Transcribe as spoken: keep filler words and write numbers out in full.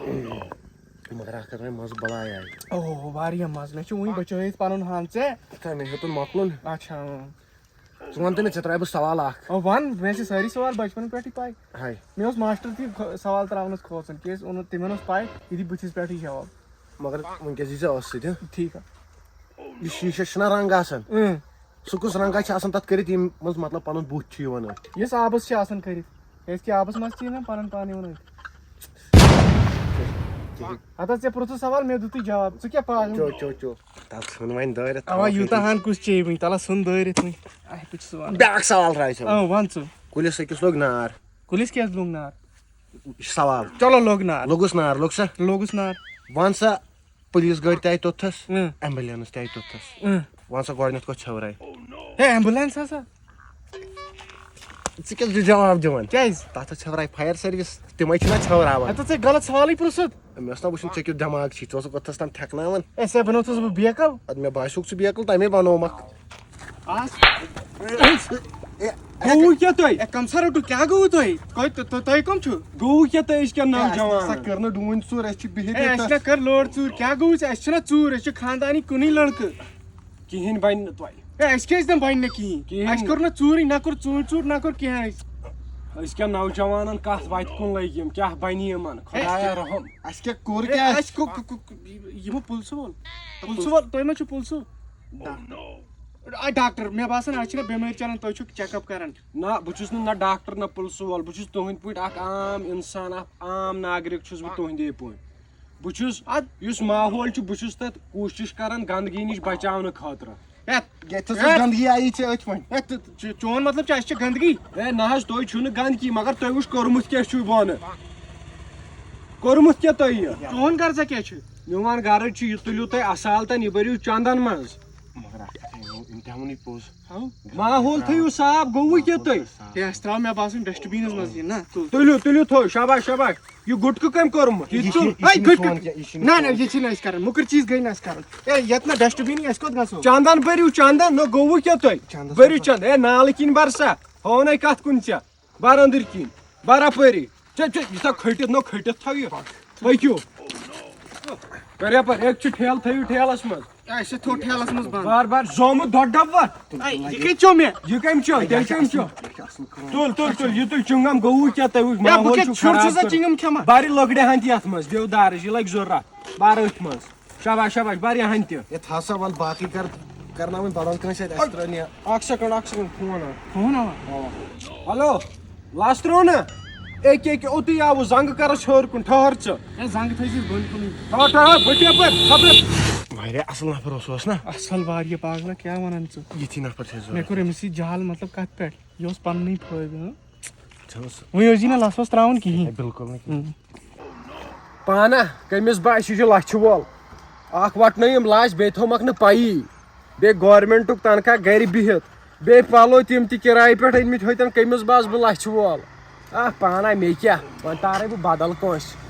مگر اکھ کتھ وۄنۍ مزٕ بلاے آیہِ۔ اوہ، واریاہ مزٕ۔ مےٚ چھُ وُنہِ بچٲیِتھ پنُن ہن ژےٚ۔ تہٕ مےٚ ہیوٚتُن مۄکلُن۔ اچھا، اۭں۔ ژٕ وَن تہٕ مےٚ، ژےٚ ترٛاوٕ بہٕ سوال اکھ۔ او وَن، مےٚ چھِ سٲری سوال بچپن پٮ۪ٹھٕے پاے۔ ہاے۔ مےٚ اوس ماسٹر تہِ خ-، سوال تراونس کھوژان، کیازِ اوٚن تِمن اوس پاے، یہِ دی بٕتھِس پٮ۪ٹھٕے جواب۔ مگر وٕنکیٚس یی ژےٚ ٲسٕے تہِ۔ ٹھیٖک ہا۔ یہِ شیٖشس چھُنہ رنگ آسان؟ اۭں۔ سُہ کُس رنگا چھُ آسان تتھ کٔرِتھ، ییٚمہِ منٛز مطلب پنُن بُتھ چھُ یِوان أتھۍ؟ یُس آبس چھُ آسان کٔرِتھ۔ کیازِ کہِ آبس منٛز چھِ یِوان پنُن پان یِوان أتھۍ۔ ہتہ ژےٚ پرٛژھُس سوال، مےٚ دیُتُے جواب۔ ژٕ کیٛاہ پاگل؟ چو، چو، چو۔ تَلہٕ ژھٕن وۄنۍ دٲرِتھ۔ اوا، یوٗتاہ ہن کُس چیٚیہِ وٕنہِ؟ تَلہٕ ژھٕن دٲرِتھ وۄنۍ۔ آے، بہٕ چھُس وَنان۔ بیٛاکھ سوال ترٛاوِ ژےٚ۔ اۭں، وَن ژٕ۔ کُلِس أکِس لوٚگ نار۔ کُلِس کیٛازِ لوٚگ نار؟ یہِ چھُ سوال۔ چلو، لوٚگ نار۔ لوٚگُس نار، لوٚگ سا؟ لوٚگُس نار۔ وَن سا، پُلیٖس گٲڑۍ تہِ آیہِ توٚتھَس، اۭں۔ ایمبولینس تہِ آیہِ توٚتھَس۔ اۭں۔ وَن سا، گۄڈٕنٮ۪تھ کۄس ژھٮ۪ورے؟ ہے، ایمبولینس ہسا۔ ژٕ کیٛازِ چھُکھ جواب دِوان؟ کیٛازِ؟ تَتھ ٲس ژھٮ۪ورے فایر سٔروِس، تِمے چھِنہ ژھٮ۪وراوان۔ اَتھ ژےٚ غلط سوالٕے پرٛژھُتھ۔ مےٚ اوس نہ وٕچھُن، ژےٚ کیُتھ دٮ۪ماگ چھی، ژٕ اوسُکھ اوٚتھَس تام تھٮ۪کناوان۔ ہے، ژےٚ بنووتھُس بہٕ بیکل۔ اَدٕ مےٚ باسیوکھ ژٕ بیکل، تَمے بنوومَکھ۔ آز۔ گوٚوٕ کیٛاہ تۄہہِ؟ ہے، کَم سا رٔٹِو، کیٛاہ گوٚوٕ تۄہہِ؟ تۄہہِ، تۄ-، تۄ-، تۄہہِ کَم چھُو؟ گوٚوٕ کیٛاہ تۄہہِ أزکٮ۪ن ہے، اَسہِ نہ سا نوجوانَن؟ کٔر نہٕ ڈوٗنۍ ژوٗر، أسۍ چھِ بِہِتھ ہے، اَسہِ ییٚتَس۔ نہ کٔر لٲر ژوٗر، کیٛاہ گوٚوٕ ژےٚ؟ اَسہِ چھِنہ ژوٗر، أسۍ چھِ خاندانی کُنُے لٔڑکہٕ۔ کِہیٖنۍ بَنہِ نہٕ تۄہہِ۔ ہے، اَسہِ کیٛازِ نہٕ بَنہِ نہٕ کِہیٖنۍ؟ کِہیٖنۍ اَسہِ نہٕ۔ کوٚر نہٕ ژوٗرٕے، نہ کوٚر ژوٗرِ ژوٗر، نہ کوٚر کینٛہہ اَسہِ۔ أزکٮ۪ن نوجوانَن کَتھ وَتہِ کُن لٔگۍ یِم، کیٛاہ بَنہِ یِمَن؟ ہے، خۄدایا رحم۔ اَسہِ کیٛاہ کوٚر ہے، کیٛاہ؟ اَسہِ کو-، کو-، کو-، یِمو پُلسہٕ وول؟ پُلسہٕ وول، تۄہہِ ما چھُو پُلسہٕ؟ آ، ڈاکٹر، مےٚ باسان، اَز چھِنہ بٮ۪مٲرۍ چَلان، تۄہہِ چھُو check up کَران۔ نہ، بہٕ چھُس نہٕ نہ ڈاکٹر نہ پُلسہٕ وول، بہٕ چھُس تُہٕنٛدۍ پٲٹھۍ اَکھ عام اِنسان، اَکھ عام ناگرِک چھُس بہٕ تُہٕنٛدے پٲٹھۍ۔ بہٕ چھُس، اَد؟ یُس ماحول چھُ، بہٕ چھُس تَتھ کوٗشِش کَران گنٛدگی نِش بَچاونہٕ خٲطرٕ۔ ہے، ییٚتہِ ہسا ہے۔ گنٛدگی آیی ژےٚ أتھۍ وۄنۍ۔ ہے، تہٕ چ-، چون مطلب چھُ اَسہِ چھِ گنٛدگی؟ ہے، نہ حظ، تُہۍ چھِو نہٕ گنٛدگی، مگر تُہۍ وٕچھ کوٚرمُت کیٛاہ چھُو بۄنہٕ؟ کوٚرمُت کیٛاہ تۄہہِ یہِ؟ چون غرضا کیٛاہ چھُ؟ میون غرض چھُ، یہِ تُلِو تُہۍ اصالتن، یہِ بٔرِو چندن منٛز۔ مگر اکھ کتھ، أمۍ تہِ ووٚنُے پوٚز۔ ہاو۔ ماحول تھٲیِو صاف، گوٚوُے کیٛاہ تۄہہِ؟ ہے، اَسہِ ترٛاو مےٚ باسان ڈسٹبیٖنس منٛز یہِ، نہ، تُل۔ تُلِو، تُلِو، تھٲو، شاباش، شاباش۔ یہِ گُٹکہٕ کٔمۍ کوٚرمُت؟ یہِ یہِ تُل۔ چھُ، یہِ ہے، چھُنہٕ گُٹکہٕ۔ سون کینٛہہ، یہِ چھُنہٕ نہ، نہ، سون۔ یہِ چھِنہٕ أسۍ کران۔ مُکٕر چیٖز گٔے نہٕ اَسہِ کران۔ ہے، ییٚتہِ نہ ڈسٹبیٖنٕے، اَسہِ کوٚت گژھو؟ چندن بٔرِو، چندن، نہ گوٚوُے کیٛاہ تۄہہِ؟ چندس بٔرِو منٛز۔ چندن۔ ہے، نالہٕ کِنۍ بر سا۔ ہاونے کتھ کُن ژےٚ؟ بر أنٛدٕرۍ کِنۍ۔ بر اپٲری۔ ژےٚ، ژےٚ، یہِ تھاو کھٔٹِتھ، نہ کھٔٹِتھ تھاو یہِ۔ پٔکِو۔ کر یپٲرۍ، أکۍ چھُ ٹھیلہٕ، تھٲیِو ٹھیلس منٛز۔ اے، سُہ تھوٚو ٹھیلس منٛز بنٛد۔ بار بار زومُت دۄد ڈبہٕ وۄتھ۔ اے، یہِ کَتہِ چیوٚو مےٚ؟ یہِ کٔمۍ چیوٚو؟ تیٚلہِ کٔمۍ چیوٚو؟ تُل، تُل، تُل، یہِ تُہۍ چِنٛگم گوٚوُ کیٛاہ؟ تُہۍ وٕچھ، ہے، بہٕ ماحول کیٛاہ چھُ چھُر خراب چھُسا کٔرِتھ۔ چِنٛگم کھٮ۪وان؟ بَرِ لۄکڑِ ہَن تہِ یَتھ منٛز، دیودارٕچ، یہِ لَگہِ ضوٚرَتھ۔ بَر أتھۍ منٛز۔ شاباش، شاباش، بَر یہِ ہَن تہِ۔ ہے، تھاو سا وَلہٕ باقٕے کَر، کَرناوٕنۍ بدل کٲنٛسہِ اَتھِ، اَسہِ ترٛٲو نہٕ یہِ۔ اَکھ سیکنڈ، اَکھ سیکنڈ، فون اَکھ۔ فون ہا؟ اَوا۔ ہیلو، لاسہٕ ترٛوو نا؟ أکہِ، أکہِ، اوٚتُے آوُس، زنٛگہٕ کَرَس ہیوٚر کُن، ٹھٔہر ژٕ۔ ہے، زنٛگہٕ تھٲیزِ بۄن کُنٕے۔ ٹھٔہر، ٹھٔہر، بٔٹھۍ یَپٲرۍ، خبر۔ واریاہ اَصٕل نفر اوس، اوس نا؟ اَصٕل واریاہ، پاگلا، کیٛاہ وَنان ژٕ؟ یِتھی نفر چھِ اَسہِ مےٚ ضوٚرَتھ۔ کوٚر أمِس سۭتۍ جہل، مطلب، کَتھ پٮ۪ٹھ؟ یہِ اوس پَننُے فٲیدٕ، ہٕنٛہ؟ چھَنہٕ سُہ۔ وۄنۍ ٲسۍ زِ نہٕ لَژھ وَژھ ترٛاوُن کِہیٖنۍ۔ ہے، بِلکُل نہٕ کِہیٖنۍ۔ ہٕنٛہ۔ پانہ کٔمِس باسہِ، یہِ چھُ لَچھِ وول۔ اَکھ وَٹنٲیِم لَچھ، بیٚیہِ تھوٚومَکھ نہٕ پَیی۔ بیٚیہِ گورمٮ۪نٛٹُک تنخواہ گَرِ بِہِتھ۔ بیٚیہِ پَلو تِم تہِ کِرایہِ پٮ۪ٹھ أنۍمٕتۍ، ہوٚتٮ۪ن کٔمِس باسہٕ بہٕ لَچھِ وول۔ آ، پانہ مےٚ کیٛاہ، وۄنۍ تارَے بہٕ بدل کٲنٛسہِ۔